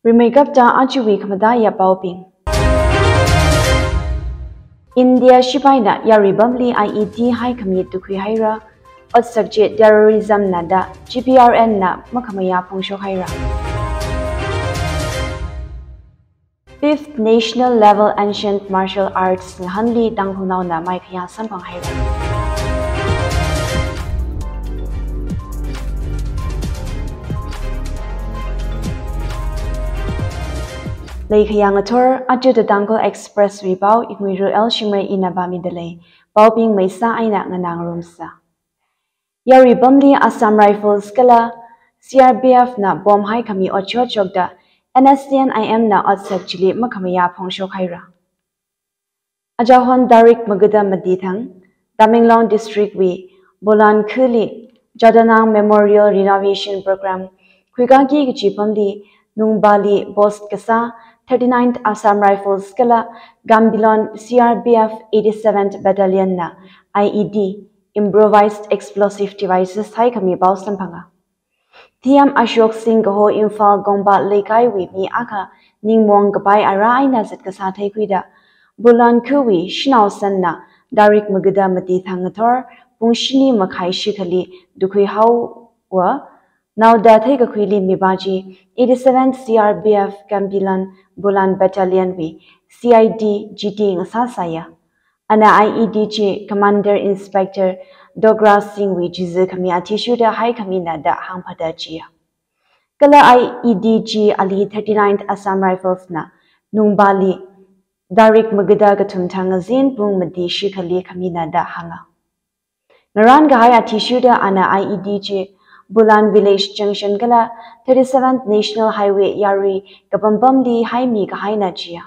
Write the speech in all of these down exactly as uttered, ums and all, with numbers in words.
Rimeikapta ajawui khamataiya paobing. India shipaina yarui pamli I E D haikhami tukhuihaira, otsak chi terrorism na da G P R N na makhamayā phongshokhaira. Fifth National Level Ancient Martial Arts ngahānli Tangkhulnaona maikhayā samphanghaira. Leikhayā ngathor, aja The Tangkhul Express wui pao, Ingwiru L Shimray ina pāmida lei. Paobing maisa eina nganāngarumsa. Yarui pamli Assam Rifles kala C R P F na bomb haikhami otshok shokda N S C N I M na otsak chili makhamayā phongshokhaira. Ajahon tarik magada mati thang, Tamenglong District wui Bolan khali Jadanang Memorial Renovation Program khuikaki kachi pamli Nungpali post kasā thirty-ninth Assam Rifles kala Gambilon C R P F eighty-seventh Battalion na I E D, Improvised Explosive Devices haikhami pao samphanga. T M Ashok Singh kaho Imphal Gongpa Leikaiwui mi akha ningmong kapai ara eina zat kasā theikhuida, Bolan khawui shanao sanna tarik magada mati thang ngathor pung shini makhai shikhali tukhuihaowa, naoda theikakhuili mipā chi eighty-seventh C R P F Gambilon Bolan Battalion wui C I D G T ngasāsāya. Ana I E D chi Commander Inspector Dogra Singh wui chizi khami athishurda haikhamina da hāngphada chiya. Kala I E D chi ali thirty-ninth Assam Rifles na Nungpali tarik magada kathum thang ngazin pung mati shikhali khamina da hānga. Ngarān kahai athishurda ana I E D chi Bolan Village Junction kala thirty-seventh National Highway yarui kapam pamli haimi kahaina chiya.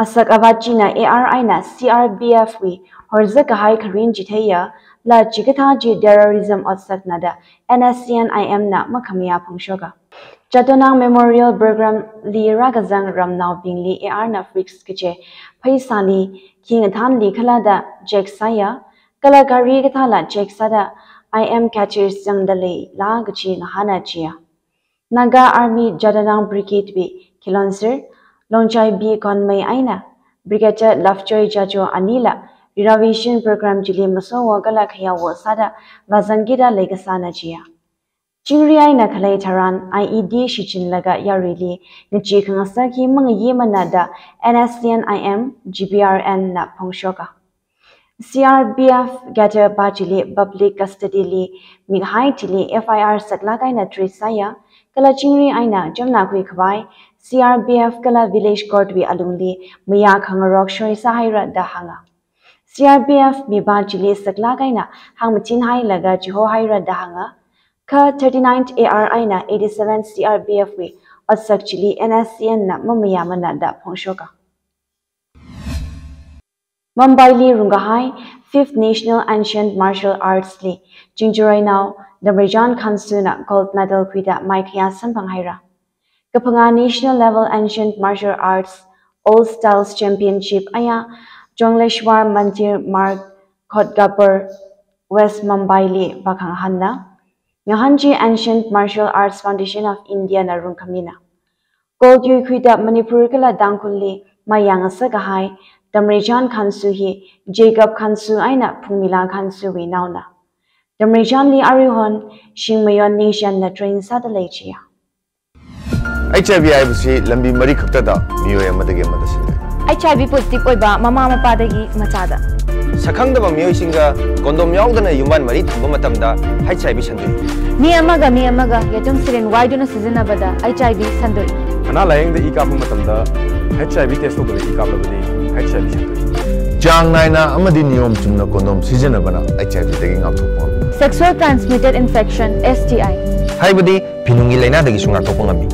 Asak avāt china A R eina C R P F wui horzak kahai kharing chitheiya, la chikathā chi terrorism otsakna da N S C N I M na makhamayā phongshoka. Jadanang Memorial Program li rākazang ramnaobingli A R na fix kaje pheisāli khi ngathānli khala da check sāya, kala gari kathāla check sāda I M catchers zangda leila kachi ngahāna chiya. Naga Army Jadanang Brigade wui khilonser, Longchaibi Konmei eina Brigadier Lovejoy Jajo anila renovation program chili masowo kala khayawo sāda vāzangkida leikasāna chiya. Chingri eina khalei tharan I E D shichinlaga yaruili ngachee khangasak hi mangayimana da N S C N I M G P R N na phongshoka. C R P F gather pā chili public custody li mikahai thili F I R saklāk eina treat sāya, kala chingri eina chamna khuikhavai C R P F kala village court wui alungli mayā khangarok shoi sāhaira da hānga. C R P F mipā chili saklāk eina hāngmachinhailaga chihohaira da hānga. Kha thirty-ninth A R eina eighty-seventh C R P F wui otsak chili N S C N na mamayāmana da phongshoka. Mumbaili rungkahai Fifth National Ancient Martial Arts li Chingjareinao Tamreichan Khansu na gold medal khuida maikhayā samphanghaira. Kaphangā National Level Ancient Martial Arts All Styles Championship aya Jongleshwar Mandir Marg, Kotgapur, West Mumbaili vākhangahānna. Ngahān chi Ancient Martial Arts Foundation of India na rungkhamina. Gold yuikhuida Manipur kala Tangkhulli mayā ngasakkahai Tamreichan Khansu hi Jacob Khansu eina Phungmila Khansu wui naona. Tamreichan li aruihon shingmayon ningshanna train sāda lei chiya. H I V ꯍꯥꯏꯕꯁꯤ ꯂꯝꯕꯤ ꯃꯔꯤ ꯈꯛꯇꯗ ꯃꯤꯑꯣꯏ ꯑꯃꯗꯒꯤ ꯑꯃꯗ ꯁꯟꯗꯣꯛꯏ꯫ H I V positive ꯑꯣꯏꯕ ꯃꯃꯥ ꯃꯄꯥꯗꯒꯤ ꯃꯆꯥꯗ꯫ ꯁꯛꯈꯪꯗꯕ ꯃꯤꯑꯣꯏꯁꯤꯡꯒ condom ꯌꯥꯎꯗꯅ ꯌꯨꯝꯕꯥꯟ ꯃꯔꯤ ꯊꯝꯕ ꯃꯇꯝꯗ H I V ꯁꯟꯗꯣꯛꯏ꯫ ꯃꯤ ꯑꯃꯒ ꯃꯤ ꯑꯃꯒ ꯌꯦꯇꯨꯝ syringe ꯋꯥꯏꯗꯨꯅ ꯁꯤꯖꯤꯟꯅꯕꯗ H I V ꯁꯟꯗꯣꯛꯏ꯫ ꯑꯅꯥ ꯂꯥꯌꯦꯡꯗ ꯏ ꯀꯥꯞꯄ ꯃꯇꯝꯗ H I V test ꯇꯧꯗꯅ ꯏ ꯀꯥꯞꯂꯕꯗꯤ H I V ꯁꯟꯗꯣꯛꯏ꯫ ꯆꯥꯡ ꯅꯥꯏꯅ ꯑꯃꯗꯤ ꯅꯤꯌꯣꯝ ꯆꯨꯝꯅ condom ꯁꯤꯖꯤꯟꯅꯕꯅ H I V ꯗꯒꯤ ꯉꯥꯛꯊꯣꯛꯄ ꯉꯝꯃꯤ꯫ Sexual transmitted infection, S T I꯫ ꯍꯥꯏꯕꯗꯤ ꯐꯤꯅꯨꯡꯒꯤ ꯂꯥꯏꯅꯥꯗꯒꯤꯁꯨ ꯉꯥꯛꯊꯣꯛꯄ ꯉꯝꯃꯤ꯫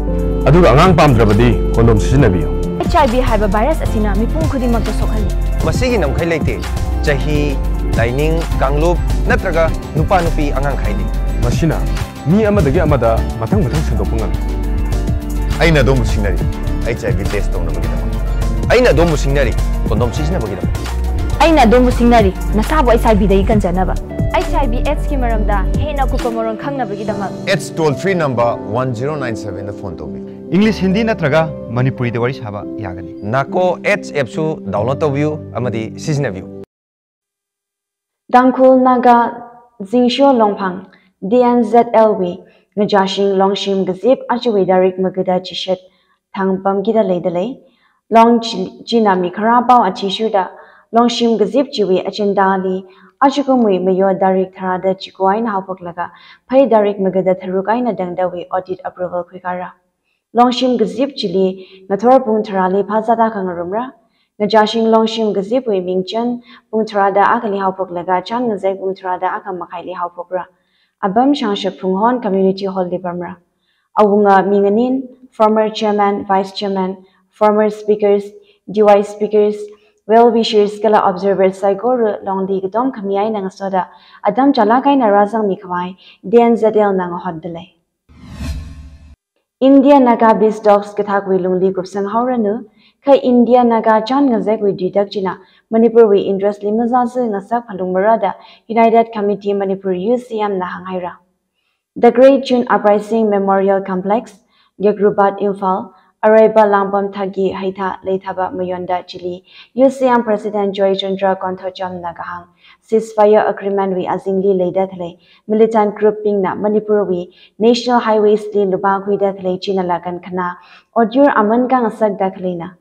ꯑꯗꯨꯒ ꯑꯉꯥꯡ ꯄꯥꯝꯗ꯭ꯔꯕꯗꯤ condom ꯁꯤꯖꯤꯟꯅꯕꯤꯌꯨ꯫ H I V ꯍꯥꯏꯕ virus ꯑꯁꯤꯅ ꯃꯤꯄꯨꯝ ꯈꯨꯗꯤꯡꯃꯛꯇ ꯁꯣꯛꯍꯜꯂꯤ꯫ ꯃꯁꯤꯒꯤ ꯉꯝꯈꯩ ꯂꯩꯇꯦ꯫ ꯆꯍꯤ, ꯂꯥꯏꯅꯤꯡ, ꯀꯥꯡꯂꯨꯞ ꯅꯠꯇ꯭ꯔꯒ ꯅꯨꯄꯥ ꯅꯨꯄꯤ ꯑꯉꯥꯡ ꯈꯥꯏꯗꯦ꯫ ꯃꯁꯤꯅ ꯃꯤ ꯑꯃꯗꯒꯤ ꯑꯃꯗ ꯃꯊꯪ ꯃꯊꯪ ꯁꯟꯗꯣꯛꯄ ꯉꯝꯃꯤ꯫ ꯑꯩꯅ ꯑꯗꯣꯝꯕꯨ ꯁꯤꯡꯅꯔꯤ, H I V test ꯇꯧꯅꯕꯒꯤꯗꯃꯛ꯫ ꯑꯩꯅ ꯑꯗꯣꯝꯕꯨ ꯁꯤꯡꯅꯔꯤ, condom ꯁꯤꯖꯤꯟꯅꯕꯒꯤꯗꯃꯛ꯫ ꯑꯩꯅ ꯑꯗꯣꯝꯕꯨ ꯁꯤꯡꯅꯔꯤ, ꯅꯁꯥꯕꯨ H I V ꯗꯒꯤ ꯀꯟꯖꯅꯕ꯫ H I V AIDS ꯀꯤ ꯃꯔꯝꯗ ꯍꯦꯟꯅ ꯑꯀꯨꯞꯄ ꯃꯔꯣꯜ ꯈꯪꯅꯕꯒꯤꯗꯃꯛ꯫ AIDS toll free number one zero nine seven ꯗ phone ꯇꯧꯕꯤꯌꯨ꯫ English, Hindi ꯅꯠꯇ꯭ꯔꯒ ꯃꯅꯤꯄꯨꯔꯤꯗ ꯋꯥꯔꯤ ꯁꯥꯕ ꯌꯥꯒꯅꯤ꯫ NACO AIDS app ꯁꯨ download ꯇꯧꯕꯤꯌꯨ ꯑꯃꯗꯤ ꯁꯤꯖꯤꯟꯅꯕꯤꯌꯨ꯫ ꯇꯥꯡꯈꯨꯜ ꯅꯥꯒꯥ ꯖꯤꯡꯁꯣ ꯂꯣꯡꯐꯥꯡ D N Z L ꯋꯤ ꯉꯥꯖꯥꯁꯤꯡ ꯂꯣꯡꯁꯤꯝ ꯀꯖꯤꯞ ꯑꯆꯨꯋꯤ ꯇꯥꯔꯤꯛ ꯃꯉꯥꯗ ꯆꯤꯁꯠ ꯊꯥꯡ ꯄꯥꯝꯈꯤꯗ ꯂꯩꯗ ꯂꯩ꯫ ꯂꯣꯡ ꯆꯤ-, ꯆꯤꯅ ꯃꯤ ꯈꯔ ꯄꯥꯎ ꯑꯊꯤꯁꯨꯗ ꯂꯣꯡꯁꯤꯝ ꯀꯖꯤꯞ ꯆꯤꯋꯤ ꯑꯆꯤꯟꯗꯥꯂꯤ ꯑꯆꯨ ꯀꯨꯝꯋꯤ ꯃꯌꯣ ꯇꯥꯔꯤꯛ ꯇꯔꯥꯗ ꯆꯤꯀꯨ ꯍꯥꯏꯅ ꯍꯧꯄꯛꯂꯒ ꯐꯩ ꯇꯥꯔꯤꯛ ꯃꯉꯥꯗ ꯇꯔꯨꯛ ꯍꯥꯏꯅ ꯇꯪꯗꯥꯋꯤ audit approval ꯈꯨꯏꯀꯥꯔꯥ꯫ ꯂꯣꯡꯁꯤꯝ ꯀꯖꯤꯞ ꯆꯤꯂꯤ ꯉꯥꯊꯣꯔ ꯄꯨꯡ ꯇꯔꯥꯂꯤ ꯐꯥꯖꯥꯗ ꯈꯪꯔꯨꯝꯔꯥ꯫ ꯉꯥꯖꯥꯁꯤꯡ ꯂꯣꯡꯁꯤꯝ ꯀꯖꯤꯞꯋꯤ ꯃꯤꯡꯆꯟ ꯄꯨꯡ ꯇꯔꯥꯗ ꯑꯀꯂꯤ ꯍꯧꯄꯛꯂꯒ ꯆꯥꯟ ꯉꯖꯦꯛ ꯄꯨꯡ ꯇꯔꯥꯗ ꯑꯀ ꯃꯈꯥꯏꯂꯤ ꯍꯧꯄꯛꯔꯥ꯫ ꯑꯄꯥꯝ ꯁꯪꯁꯛ ꯐꯨꯡꯍꯣꯟ community hall ꯂꯤ ꯄꯥꯝꯔꯥ꯫ ꯑꯋꯨꯡꯉ ꯃꯤꯡ ꯑꯅꯤꯟ, former chairman, vice chairman, former speakers, D Y speakers, well wishers kala observers saikora longli katom khami eina ngasoda atam chālak eina rāzangmi khavai D N Z L na ngahotda lei. India Naga Peace Talks kathākwui lungli kupsang haoranu, kha India Naga chān ngazekwui duitak china Manipurwui interest li mazāsi ngasak phalung marada United Committee Manipur U C M na hānghaira. The Great June Uprising Memorial Complex, Gekhrubad, Imphal, areipa langpam thaki heithā leithāpa mayonda chili U C M President Joy Chandra Konthocham na kahāng, ceasefire agreement wui azingli leida khalei militant group bingna Manipurwui National Highways li lupā khuida khalei china lakan khana odyur aman kang asakda khaleina.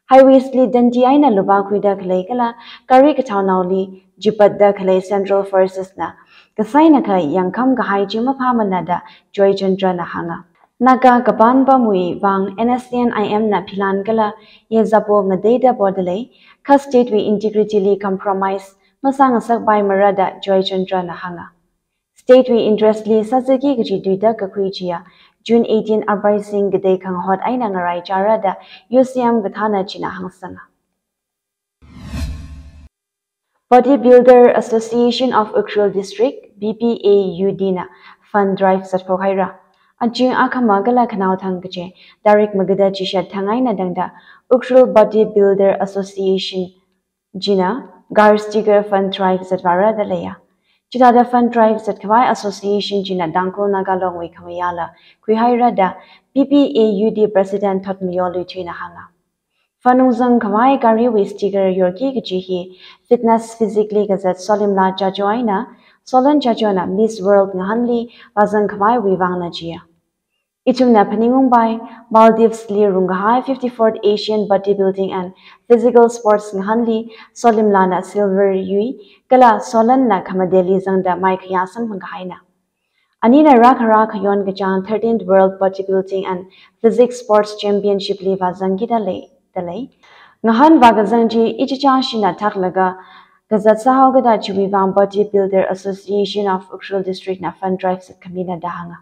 Highways li dandi eina lupā khuida khalei kala gari kathānaoli jipatda khalei Central Forces na kasaina kha yangkham kahai chi maphāmana da Joy Chandra na hānga. Naga kapan pamwui vang N S C N I M na philan kala yezapo ngadeida poda lei, kha state wui integrity li compromise masāngasak pai marada Joy Chandra na hānga. State wui interest li sāziki kaji duitak kakhui chiya June eighteen uprising kadei khangahot eina ngarai chārada U C M kathāna china hāngsanga. Bodybuilder Association of Ukhrul District, B P A U D na fund drive zatphok haira. Aching akhama kala khanao thang kaje tarik magada chishat thang eina tangda Ukhrul Bodybuilder Association china Girls Tiger Fund Drive zatvārada leiya. Chithāda fund drive zatkhavai association china Tangkhul Naga Longwui khamayāla khuihairada B P A U D President Thotmayo Luithuina hānga. Fund ungzang khavai gariwui sticker yorki kaji hi fitness physically kazat Solimla Chajo eina Solon Chajo na Miss World ngahānli vāzang khavaiwui vangna chiya. Ithumna phaningungpai, Maldives li rungkahai fifty-fourth Asian Bodybuilding and Physical Sports ngahānli Solimlana silver yui, kala Solonna khamateli zangda maikhayā samphang kahaina. Anina rākhara khayon kachāng thirteenth World Bodybuilding and Physique Sports Championship li vāzangkida lei, da lei. Ngahān vākazang chi ichichāshina thaklaga kazat sāhaokada chiwui vang Bodybuilder Association of Ukhrul District na fund drive zatkhamina da hānga.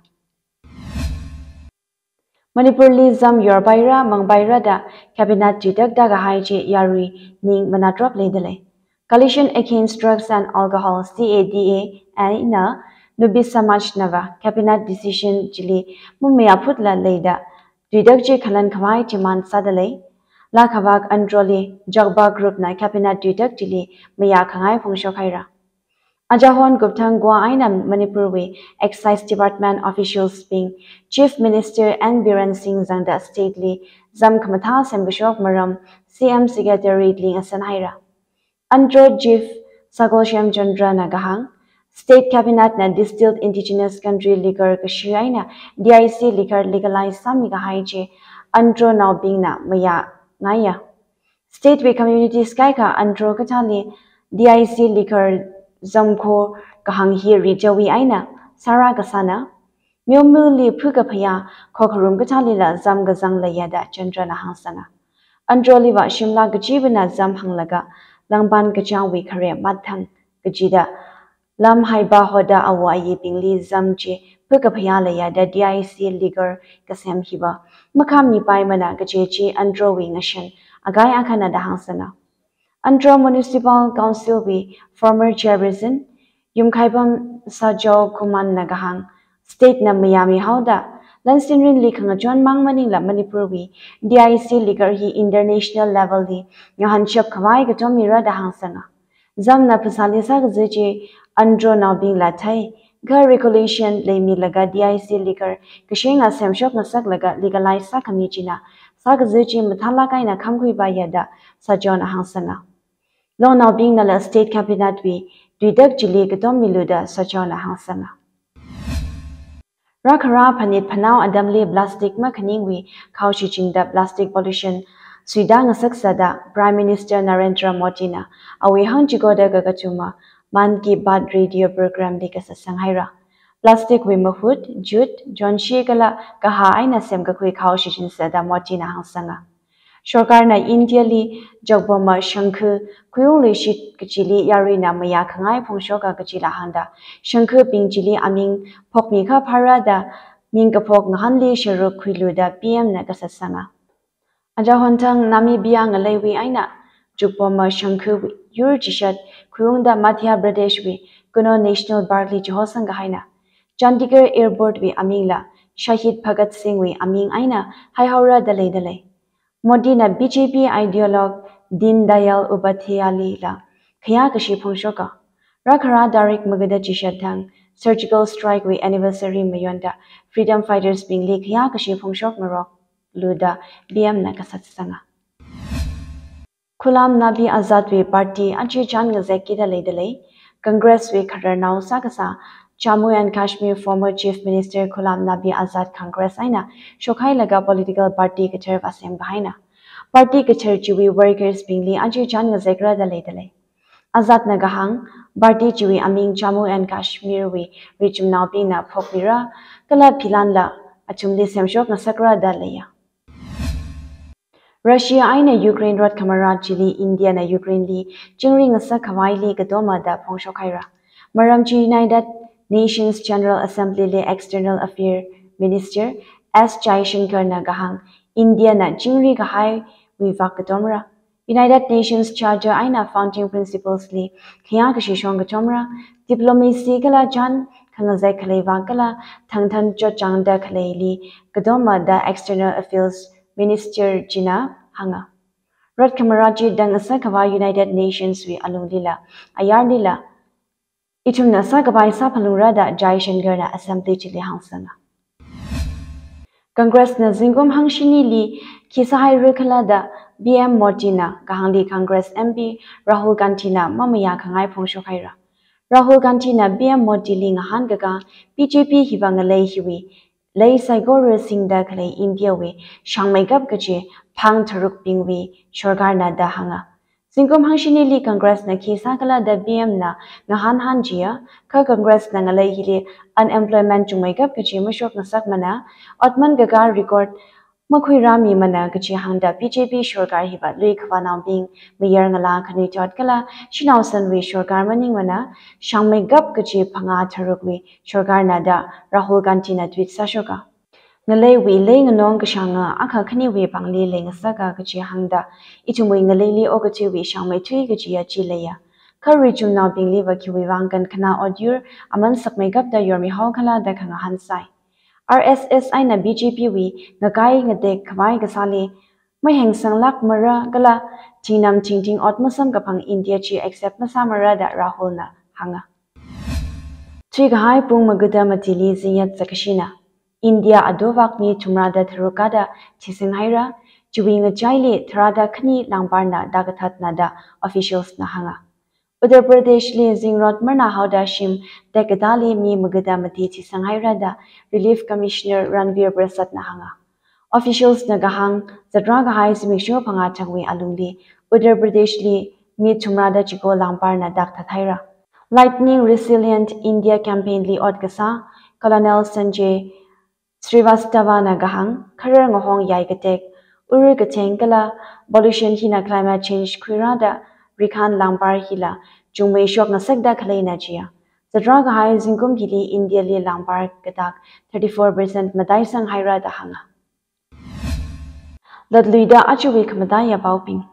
Manipurli zam yorpaira mangpaira da Cabinet duitak da kahai chi yarui ning manātrop leida lei. Coalition Against Drugs and Alcohol, C A D A, eina Nubi Samaj nava Cabinet decision chili mumayā phutla leida duitak chi khalan khavai demand sāda lei. Lakhavak Androli Jagba Group na Cabinet duitak chili mayā khangai phongshok haira. Ajahon kupthang kua eina Manipurwui Excise Department officials bing Chief Minister N Biren Singh zangda state li zam khamathā semkashok maram C M Secretariat li ngasan haira. Andro Chief Sakol Shyamchandra na kahāng, State Cabinet na distilled indigenous country liquor kashi eina D I C liquor legalize sāmi kahai chi Andro naobingna mayā ngaiya. State wui communities kaikha Andro kathāli D I C liquor zamkho kahāng hi rijawi eina sāra kasāna. Myomyuli phukaphayā khokharum kathālila zam kazang leiya da Chandra na hāngsanga. Andro liva shimla kachibana zam hānglaga langpan kachāngwui khare mathang kachida lam haiba hoda awo ayibingli zam chi phukaphayā leiya da D I C liquor kasem hiva makhamipaimana kaje chi Androwui ngashan akai akhana da hāngsanga. Andro Municipal Council wui former chairperson Yumkhaipam Sajao Khuman na kahāng, state na mayāmi haoda Lansinrinli khangachon mang maningla Manipurwui D I C liquor hi international level li ngahānshap khavai katom mira da hāngsanga. Zamna phasāli sākaza chi anronaobingla thei, kha regulation leimilaga D I C liquor kashenga semshok ngasaklaga legalize sākhami china sākaza chi mathālāk eina khamkhuipaiya da Sachona hāngsanga. Longnaobingnala state cabinet wui tuitak chili katom milu da Sachona hāngsanga. Rākhara phanit phanao atamli plastic makhaningwui khao shichinda plastic pollution suida ngasaksāda Prime Minister Narendra Modi na awui hāngchikoda kakathuma Mann Ki Baat radio program li kasatsang haira. Plastic wui mahut, jute, jonshi kala kahā eina semkakhui khao shichinsāda Modi na hāngsanga. Sorkarna India li chokpoma shangkhu khuiung luishit kachili yaruina mayā khangai phongshoka kachila hāngda, shangkhubing chili aming phokmi kha phara da ming kaphok ngahānli sharuk khuilu da P M na kasatsanga. Aja honthang Namibia ngaleiwui eina chokpoma shangkhu yur chishat khuiungda Madhya Pradesh wui Kuno National Park li chihosang kahaina. Chandigarh Airport wui amingla Shahid Bhagat Singh wui aming eina haihaora da leidalei. Modi na B J P ideologue Deen Dayal Upadhyaya lila khayākashi phongshoka. Rākhara tarik magada chishat thang surgical strike wui anniversary mayonda freedom fighters bingli khayākashi phongshok ngaroklu da P M na kasatsanga. Ghulam Nabi Azad wui party aja chān ngazek kida leidalei. Congress wui khararnao sākasā Jammu and Kashmir former Chief Minister Ghulam Nabi Azad Congress eina shokhailaga political party kathar vāsem kahaina. Party kathar chiwui workers bingli aja chān ngazekra da leidalei. Azad na kahāng, party chiwui aming Jammu and Kashmir wui richumnaobingna phokmira, kala philanla athumli semshok ngasakra da leiya. Russia eina Ukraine rot khamara chili India na Ukraine li chingri ngasak khavaili katoma da phongshok haira. Maram chi United Nations General Assembly li External Affair Minister S Jaishankar na kahāng, India na chingri kahaiwui vak katomra. United Nations Charter eina founding principles li khayākashi shong katomra. Diplomacy kala chān khangazek khalei vak kala thangthan chotchāngda khaleili katoma da External Affairs Minister china hānga. Rot khamara chi tang ngasak khavai United Nations wui alunglila, ayarlila, ithumna sākapai sāphalungra da Jaishankar na Assembly chili hāngsanga. Congress na zingkum hangshinili khi sāhaira khala da P M Modi na kahāngli Congress M P Rahul Gandhi na mamayā khangai phongshok haira. Rahul Gandhi na P M Modi li ngahānkaka B J P hiva ngalei hiwui lei saikora singda khalei India wui shangmeikap kachi phang tharukbingwui sorkarna da hānga. Zingkum hangshinili Congress na khi sākhala da P M na ngahānhān chiya, kha Congress na ngalei hili unemployment chungmeikap kachi mashok ngasakmana, otman kakā record makhuirāmimana kachi hāngda B J P sorkar hiva lui khavānaobing mayar ngalā khanuithot kala shanao sanwui sorkar maningmana, shangmeikap kachi phangā tharukwui sorkarna da Rahul Gandhi na tweet sāshoka. Ngaleiwui lei nganong kashanga akha khaniwui pāngli leingasaka kachi hāngda, ithumwui ngaleili okathuiwui shangmeithui kachiya chi leiya. Kha richumnaobingliva khiwui vang kankhanā otyur aman sakmeikapda yormihao khala da khangahān sai. R S S eina B J P wui ngakai ngatek khavai kasāli mahengsanglākmara kala thingnam thingthing ot masamkaphang India chi accept masāmara da Rahul na hānga. Thuikahai pung magada matili zingyak zakashina. India adovak mi thumrada tharuk kada thising haira, chiwui ngachaili tharāda khani langparna da kathatna da officials na hānga. Uttar Pradesh li zingrot marna haoda shim tekatali mi magada mati thisang haira da Relief Commissioner Ranveer Prasad na hānga. Officials na kahāng, zatrā kahai zimiksho phangā thangwui alungli Uttar Pradesh li mi thumrada chiko langparna da kathat haira. Lightning Resilient India Campaign li ot kasā Colonel Sanjay Srivastava na kahāng, kharar ngahong yai katek, uru katheng kala pollution hina climate change khuirāda rikhān langpar hila chungmei shok ngasakda khaleina chiya. Zatrā kahai zingkum hili India li langpar katak thirty-four percent mataisang haira da hānga. Latluida achiwui khamataiya paobing.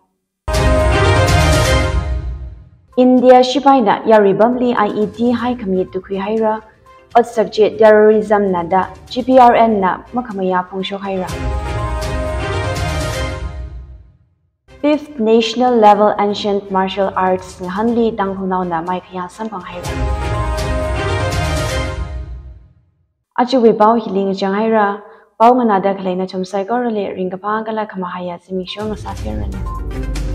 India shipaina yarui pamli I E D haikhami tukhui haira, Otsak chi terrorism na da G P R N na makhamayā phongshok haira. Fifth National Level Ancient Martial Arts ngahānli Tangkhulnaona maikhayā samphang haira. Ajawui pao hili ngachang haira. Pao nganāda khalei nathum saikorali ringkaphā kala khamahaiya zimiksho ngasāseranu.